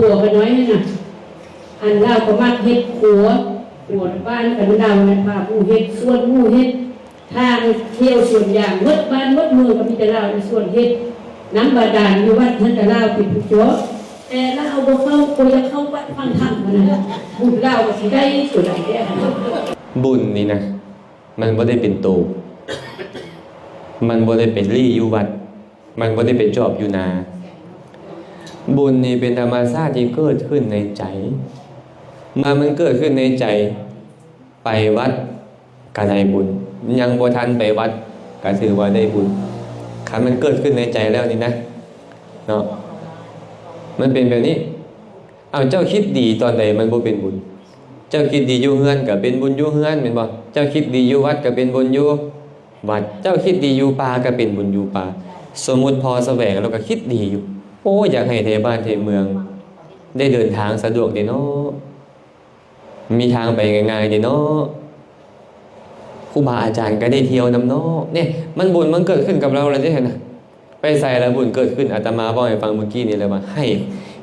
ຕົວຂ້ານ້ອຍຫັ້ນນະ ອັນລາວກໍມັກເຮັດຄົວ ຄົວບ້ານກັນ ລາວນັ້ນພາໝູ່ເຮັດສວນ ໝູ່ເຮັດທາງ ທ່ຽວສວນຢາງ ໝົດບ້ານໝົດເມືອງກໍມີແຕ່ລາວໃນສວນເຮັດ ນ້ຳບາດານຢູ່ວັດຫັ້ນກໍລາວເປັນຜູ້ເຈາະ ແຕ່ລາວບໍ່ເຂົ້າ ບໍ່ຢາກເຂົ້າວັດຟັງທຳຫັ້ນນະ ບຸນລາວກໍຊິໄດ້ຕົວໃດແດ່. ບຸນນີ້ນະ ມັນບໍ່ໄດ້ເປັນໂຕ ມັນບໍ່ໄດ້ໄປລີ້ຢູ່ວັດ ມັນບໍ່ໄດ້ໄປຈອບຢູ່ນາ. ບຸນນີ້ເປັນທຳມະຊາດທີ່ເກີດຂຶ້ນໃນໃຈ. ເມື່ອມັນເກີດຂຶ້ນໃນໃຈ, ໄປວັດກໍໄດ້ບຸນ, ຍັງບໍ່ທັນໄປວັດກໍຖືວ່າໄດ້ບຸນ. ຄັນມັນເກີດຂຶ້ນໃນໃຈແລ້ວນີ້ນະ ເນາະ, ມັນເປັນແບບນີ້. ເອົາ, ເຈົ້າຄິດດີຕອນໃດມັນບໍ່ເປັນບຸນ? ເຈົ້າຄິດດີຢູ່ເຮືອນກໍເປັນບຸນຢູ່ເຮືອນ ແມ່ນບໍ່? ເຈົ້າຄິດດີຢູ່ວັດກໍເປັນບຸນຢູ່ວັດ, ເຈົ້າຄິດດີຢູ່ປ່າກໍເປັນບຸນຢູ່ປ່າ. ສົມມຸດພໍ່ສະແຫວງລາວກໍຄິດດີຢູ່, ໂອ້ຍ ຢາກໃຫ້ແຖວບ້ານແຖວເມືອງໄດ້ເດີນທາງສະດວກເດເນາະ, ມີທາງໄປງ່າຍໆເດເນາະ, ຄູບາອາຈານກໍໄດ້ທ່ຽວນຳເນາະ. ນີ້ມັນບຸນມັນເກີດຂຶ້ນກັບລາວແລ້ວເດ້ຫັ້ນນະ. ໄປໃສລະບຸນເກີດຂຶ້ນ. ອາດຕະມາເວົ້າໃຫ້ຟັງມື້ກີ້ນີ້ແຫຼະວ່າ ໃຫ້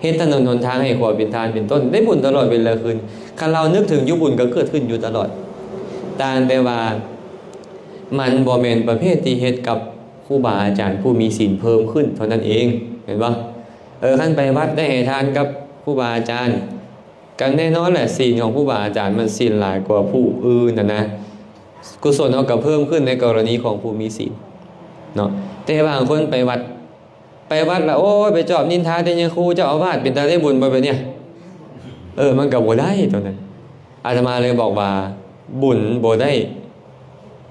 ເຮັດຖະໜົນຫົນທາງ ໃຫ້ຂົວເປັນທານເປັນຕົ້ນ ໄດ້ບຸນຕະຫຼອດເວລາຄືນ. ຄັນລາວນຶກເຖິງຢູ່ ບຸນກໍເກີດຂຶ້ນຢູ່ຕະຫຼອດ. ຕ່າງແຕ່ວ່າມັນບໍ່ແມ່ນປະເພດທີ່ເຮັດກັບຄູບາອາຈານຜູ້ມີສິນເພີ່ມຂຶ້ນເທົ່ານັ້ນເອງ, ແມ່ນບໍ່? ເອີ, ຄັນໄປວັດໄດ້ໃຫ້ທານກັບຄູບາອາຈານ, ກໍແນ່ນອນແຫຼະ ສິນຂອງຄູບາອາຈານມັນສິນຫຼາຍກວ່າຜູ້ອື່ນຫັ້ນນະ, ກຸສົນເຮົາກໍເພີ່ມຂຶ້ນໃນກໍລະນີຂອງຜູ້ມີສິນເນາະ. ແຕ່ບາງຄົນໄປວັດ, ໄປວັດລະ ໂອ້ຍ ໄປຈອບນິນທາແຕ່ຍາຄູເຈົ້າອາວາດ, ເປັນຕາໄດ້ບຸນບໍ່ແບບເນີ້ຍ? ເອີ, ມັນກໍບໍ່ໄດ້ຕົງນັ້ນ. ອາດຕະມາເລີຍບອກວ່າ ບຸນບໍ່ໄດ້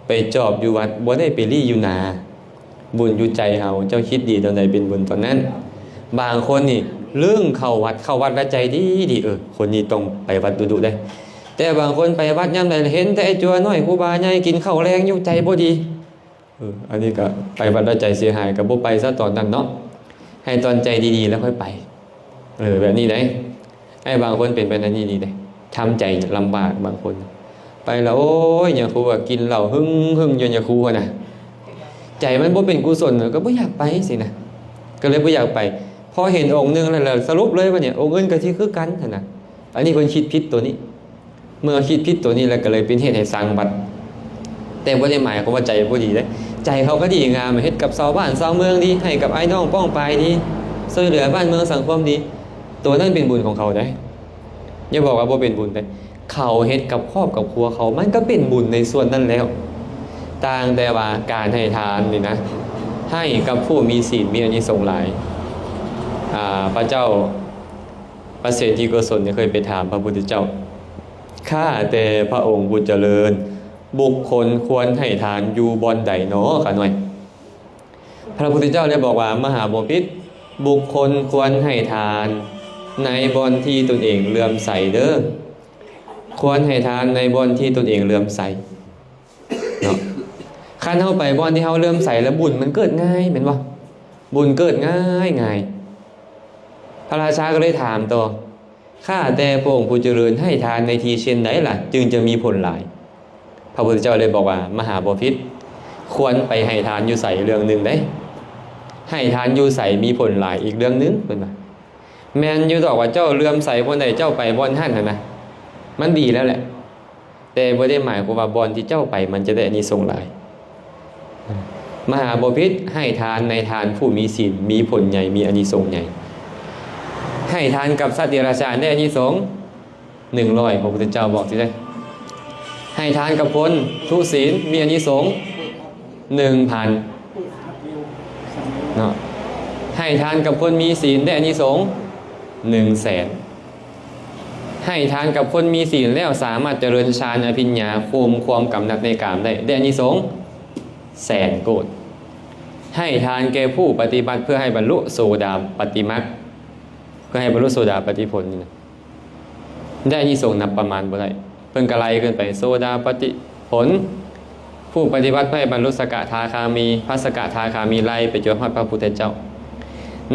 ໄປຈອບຢູ່ວັດ, ບໍ່ໄດ້ໄປລີ້ຢູ່ນາ. ບຸນຢູ່ໃຈເຮົາ, ເຈົ້າຄິດດີຕອນໃດເປັນບຸນຕອນນັ້ນ. ບາງຄົນນີ້ລຶ້ງເຂົ້າວັດ, ເຂົ້າວັດແລ້ວໃຈດີດີ, ເອີ, ຄົນນີ້ຕ້ອງໄປວັດດຸໆເດ້. ແຕ່ບາງຄົນໄປວັດຍາມໃດເຫັນແຕ່ໄອ້ຈົວນ້ອຍ ຄູບາໃຫຍ່ ກິນເຂົ້າແລງຢູ່, ໃຈບໍ່ດີ. ເອີ, ອັນນີ້ກໍໄປວັດແລ້ວໃຈເສຍຫາຍ, ກໍບໍ່ໄປຊະຕອນນັ້ນເນາະ, ໃຫ້ຕອນໃຈດີໆແລ້ວຄ່ອຍໄປ. ເອີ, ແບບນີ້ເດ້. ໄອ້ບາງຄົນເປັນໄປແນວນີ້ນີ້ເດ້, ທຳໃຈລຳບາກບາງຄົນ. ໄປແລ້ວ ໂອ້ຍ ຍາຄູວ່າກິນເຫຼົ້າຫຶງໆຢູ່ ຍາຄູຫັ້ນນະ, ໃຈມັນບໍ່ເປັນກຸສົນ ກໍບໍ່ຢາກໄປຊີ້ນະ, ກໍເລີຍບໍ່ຢາກໄປ. ພໍເຫັນອົງໜຶ່ງແລ້ວ ສະຫຼຸບເລີຍວ່ານີ້ ອົງອື່ນກໍຊິຄືກັນຫັ້ນນະ. ອັນນີ້ເພິ່ນຄິດຜິດໂຕນີ້. ເມື່ອຄິດຜິດໂຕນີ້ແລ້ວ ກໍເລີຍເປັນເຫດໃຫ້ສ້າງວັດ. ແຕ່ບໍ່ໄດ້ໝາຍຄວາມວ່າໃຈບໍ່ດີເດ້, ໃຈເຂົາກໍດີງາມ, ເຮັດກັບຊາວບ້ານຊາວເມືອງດີ, ໃຫ້ກັບອ້າຍນ້ອງປ້ອງປາຍດີ, ຊ່ວຍເຫຼືອບ້ານເມືອງສັງຄົມດີ, ໂຕນັ້ນເປັນບຸນຂອງເຂົາເດ້. ຢ່າບອກວ່າບໍ່ເປັນບຸນເດ້, ເຂົາເຮັດກັບຄອບກັບຄົວເຂົາ ມັນກໍເປັນບຸນໃນສ່ວນນັ້ນແລ້ວ. ຕ່າງແຕ່ວ່າການໃຫ້ທານນີ້ນະ, ໃຫ້ກັບຜູ້ມີສິນມີອານິສົງຫຼາຍ. ອາ, ພະເຈົ້າພະເສນທິໂກສົນນີ້ເຄີຍໄປຖາມພະພຸດທະເຈົ້າ, ຂ້າແຕ່ພະອົງຜູ້ຈະເລີນ, ບຸກຄົນຄວນໃຫ້ທານຢູ່ບ່ອນໃດນໍ ຂ້ານ້ອຍ? ພະພຸດທະເຈົ້າໄດ້ບອກວ່າ, ມະຫາບໍພິດ, ບຸກຄົນຄວນໃຫ້ທານໃນບ່ອນທີ່ຕົນເອງເຫຼື້ອມໃສເດີ້, ຄວນໃຫ້ທານໃນບ່ອນທີ່ຕົນເອງເຫຼື້ອມໃສເນາະ. ຄັນເຮົາໄປບ່ອນທີ່ເຮົາເຫຼື້ອມໃສແລ້ວ ບຸນມັນເກີດງ່າຍແມ່ນບໍ່? ບຸນເກີດງ່າຍງ່າຍ. ພະລາຊາກໍເລີຍຖາມຕໍ່, ຂ້າແຕ່ພະອົງຜູ້ຈະເລີນ, ໃຫ້ທານໃນທີ່ເຊັ່ນໃດລະ ຈຶ່ງຈະມີຜົນຫຼາຍ? ພະພຸດທະເຈົ້າເລີຍບອກວ່າ, ມະຫາບໍພິດ, ຄວນໄປໃຫ້ທານຢູ່ໃສເລື່ອງໜຶ່ງເດ້, ໃຫ້ທານຢູ່ໃສມີຜົນຫຼາຍອີກເລື່ອງໜຶ່ງ, ເພິ່ນວ່າ. ແມ່ນຢູ່ດອກວ່າເຈົ້າເຫຼື້ອມໃສບ່ອນໃດ ເຈົ້າໄປບ່ອນນັ້ນຫັ້ນນະ, ມັນດີແລ້ວແຫຼະ. ແຕ່ບໍ່ໄດ້ໝາຍຄວາມວ່າບ່ອນທີ່ເຈົ້າໄປມັນຈະໄດ້ອານິສົງຫຼາຍ. ມະຫາບໍພິດ, ໃຫ້ທານໃນທານຜູ້ມີສິນ ມີຜົນໃຫຍ່ ມີອານິສົງໃຫຍ່. ໃຫ້ທານກັບສັດເດຍລະສານໄດ້ອານິສົງໜຶ່ງຮ້ອຍ, ພະພຸດທະເຈົ້າບອກຊີ້ເດ້. ໃຫ້ທານກັບຄົນທຸສິນມີອານິສົງໜຶ່ງພັນເນາະ. ໃຫ້ທານກັບຄົນມີສິນໄດ້ອານິສົງໜຶ່ງແສນ. ໃຫ້ທານກັບຄົນມີສິນແລ້ວ ສາມາດຈະເລີນຊານອະພິນຍາ ຄຸມຄວາມກຳໜັດໃນກາມໄດ້ ໄດ້ອານິສົງແສນໂກດ. ໃຫ້ທານແກ່ຜູ້ປະຕິບັດເພື່ອໃຫ້ບັນລຸໂສດາປະຕິມັກ, ເພື່ອໃຫ້ບັນລຸໂສດາປະຕິຜົນນີ້ນະ, ໄດ້ອານິສົງນັບປະມານບໍ່ໄດ້. ເພິ່ນກໍໄລ່ຂຶ້ນໄປ ໂສດາປະຕິຜົນ, ຜູ້ປະຕິບັດເພື່ອໃຫ້ບັນລຸສະກະທາຄາມີ, ພະສະກະທາຄາມີ ໄລ່ໄປຈົນຮອດພະພຸດທະເຈົ້າ.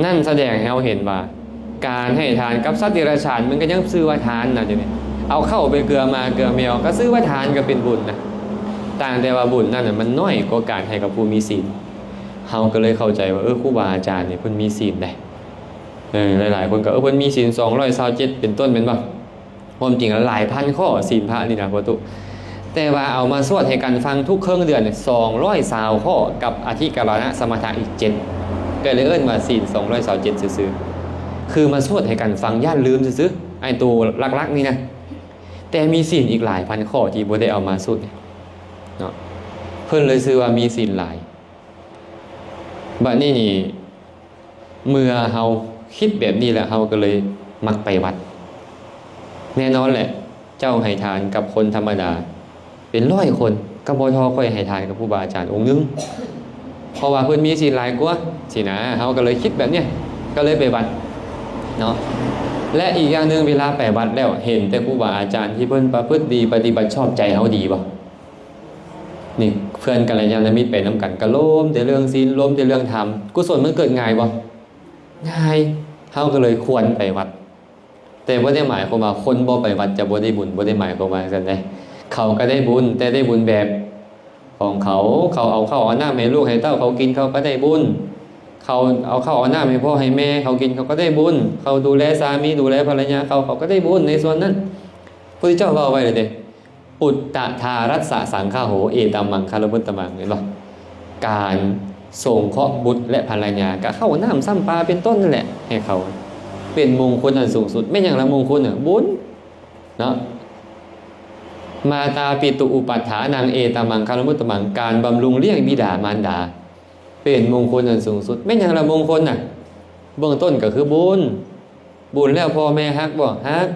ນັ້ນສະແດງໃຫ້ເຮົາເຫັນວ່າ ການໃຫ້ທານກັບສັດເດຍລະສານ ມັນກໍຍັງຊື່ວ່າທານນະ ດຽວນີ້. ເອົາເຂົ້າໄປເກືອໝາເກືອແມວ ກໍຊື່ວ່າທານ ກໍເປັນບຸນນະ. ຕ່າງແຕ່ວ່າບຸນນັ້ນນະ ມັນນ້ອຍກວ່າການໃຫ້ກັບຜູ້ມີສິນ. ເຮົາກໍເລີຍເຂົ້າໃຈວ່າ ເອີ ຄູບາອາຈານນີ້ເພິ່ນມີສິນເດ້. ເອີ ຫຼາຍໆຄົນກໍ ເອີ ເພິ່ນມີສິນສອງຮ້ອຍຊາວເຈັດເປັນຕົ້ນແມ່ນບໍ່? ຄວາມຈິງຫຼາຍພັນຂໍ້ ສິນພະນີ້ນະ ພໍ່ຕູ້ ແຕ່ວ່າເອົາມາສວດໃຫ້ກັນຟັງທຸກເຄິ່ງເດືອນສອງຮ້ອຍຊາວຂໍ້ ກັບອະທິກະລະນະສະມະຖະອີກເຈັດ ກໍເລີຍເອີ້ນວ່າສິນສອງຮ້ອຍຊາວເຈັດຊື່ໆ ຄືມາສວດໃຫ້ກັນຟັງຢ້ານລືມຊື່ໆ ໄອ້ໂຕຫຼັກໆນີ້ນະ. ແຕ່ມີສິນອີກຫຼາຍພັນຂໍ້ທີ່ບໍ່ໄດ້ເອົາມາສວດເນາະ ເພິ່ນເລີຍຊື່ວ່າມີສິນຫຼາຍ. ບັດນີ້ນີ້ ເມື່ອເຮົາຄິດແບບນີ້ແລ້ວ ເຮົາກໍເລີຍມັກໄປວັດ. ແນ່ນອນແຫຼະ ເຈົ້າໃຫ້ທານກັບຄົນທຳມະດາເປັນຮ້ອຍຄົນ ກໍບໍ່ທໍ່ຂ້ອຍໃຫ້ທານກັບຄູບາອາຈານອົງໜຶ່ງ ເພາະວ່າເພິ່ນມີສິນຫຼາຍກວ່າຊີ້ນະ. ເຮົາກໍເລີຍຄິດແບບນີ້ ກໍເລີຍໄປວັດເນາະ. ແລະ ອີກຢ່າງໜຶ່ງ ເວລາໄປວັດແລ້ວ ເຫັນແຕ່ຄູບາອາຈານທີ່ເພິ່ນປະພຶດດີ ປະຕິບັດຊອບໃຈເຮົາດີບໍ່? ນີ້ ເພື່ອນກັນລະຍານະມິດໄປນຳກັນ ກໍລົມແຕ່ເລື່ອງສິນ ລົມແຕ່ເລື່ອງທຳ ກຸສົນມັນເກີດງ່າຍບໍ່? ງ່າຍ. ເຮົາກໍເລີຍຄວນໄປວັດ. ແຕ່ບໍ່ໄດ້ໝາຍຄວາມວ່າຄົນບໍ່ໄປວັດຈະບໍ່ໄດ້ບຸນ ບໍ່ໄດ້ໝາຍຄວາມວ່າຈັ່ງຊັ້ນເດ້. ເຂົາກໍໄດ້ບຸນ ແຕ່ໄດ້ບຸນແບບຂອງເຂົາ. ເຂົາເອົາເຂົ້າເອົານ້ຳໃຫ້ລູກໃຫ້ເຕົ້າເຂົາກິນ ເຂົາກໍໄດ້ບຸນ. ເຂົາເອົາເຂົ້າເອົານ້ຳໃຫ້ພໍ່ໃຫ້ແມ່ເຂົາກິນ ເຂົາກໍໄດ້ບຸນ. ເຂົາດູແລສາມີ ດູແລພັນລະຍາເຂົາ ເຂົາກໍໄດ້ບຸນໃນສ່ວນນັ້ນ. ພະພຸດທະເຈົ້າເວົ້າໄວ້ເລີຍເດ້ ປຸດຕະທາຣັດສະສັງຄະໂຫ ເອຕັມມັງຄະລະມຸດຕະມັງ ເຫັນບໍ່? ການສົງເຄາະບຸດ ແລະ ພັນລະຍາ ກະເຂົ້ານ້ຳຊ້ຳປາເປັນຕົ້ນນັ້ນແຫຼະ ໃຫ້ເຂົາເປັນມົງຄຸນອັນສູງສຸດ. ແມ່ນຫຍັງລະມົງຄຸນນະ? ບຸນເນາະ. ມາຕາປິຕຸອຸປັດຖານັງ ເອຕັມມັງຄະລະມຸດຕະມັງ ການບຳລຸງລ້ຽງບິດາມານດາ ເປັນມົງຄຸນອັນສູງສຸດ. ແມ່ນຫຍັງລະມົງຄຸນນະ? ເບື້ອງຕົ້ນກໍຄືບຸນ. ບຸນແລ້ວພໍ່ແມ່ຮັກບໍ່? ຮັກ.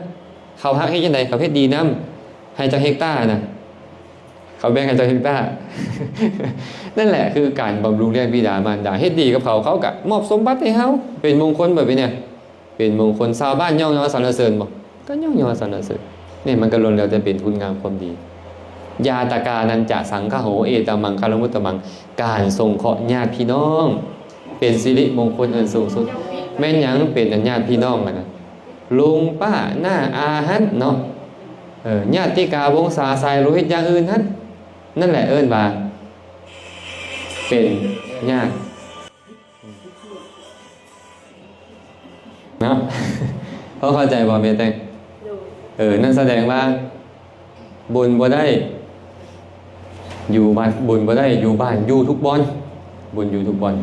ເຂົາຮັກເຮັດຈັ່ງໃດ? ເຂົາເຮັດດີນຳ. ໃຫ້ຈັກເຮັກຕານະ? ເຂົາແບ່ງໃຫ້ຈັກເຮັກຕາ? ນັ້ນແຫຼະຄືການບຳລຸງລ້ຽງບິດາມານດາ. ເຮັດດີກັບເຂົາ ເຂົາກະມອບສົມບັດໃຫ້ເຮົາ. ເປັນມົງຄຸນບໍ່ເປັນຫຍັງ? ເປັນມົງຄຸນ. ຊາວບ້ານຍ້ອງຍໍສັນລະເສີນບໍ່? ກໍຍ້ອງຍໍສັນລະເສີນ. ນີ້ມັນກໍລ້ວນແລ້ວແຕ່ເປັນຄຸນງາມຄວາມດີ. ຍາຕະການັນຈະສັງຄະໂຫ ເອຕັມມັງຄະລະມຸດຕະມັງ ການສົງເຄາະຍາດພີ່ນ້ອງ ເປັນສິລິມົງຄຸນອັນສູງສຸດ. ແມ່ນຫຍັງເປັນອັນຍາດພີ່ນ້ອງຫັ້ນນະ? ລຸງ ປ້າ ນ້າ ອາຫັ້ນເນາະ. ເອີ ຍາດຕິກາວົງສາສາຍໂລຫິດຢ່າງອື່ນຫັ້ນ. ນັ້ນແຫຼະເອີ້ນວ່າເປັນຍາດ. ເນາະ ພໍເຂົ້າໃຈບໍ່ແມ່ແຕງ? ໂດຍ. ເອີ ນັ້ນສະແດງວ່າບຸນບໍ່ໄດ້ຢູ່ວັດ ບຸນບໍ່ໄດ້ຢູ່ບ້ານ ຢູ່ທຸກບ່ອນ ບຸນຢູ່ທຸກບ່ອນ.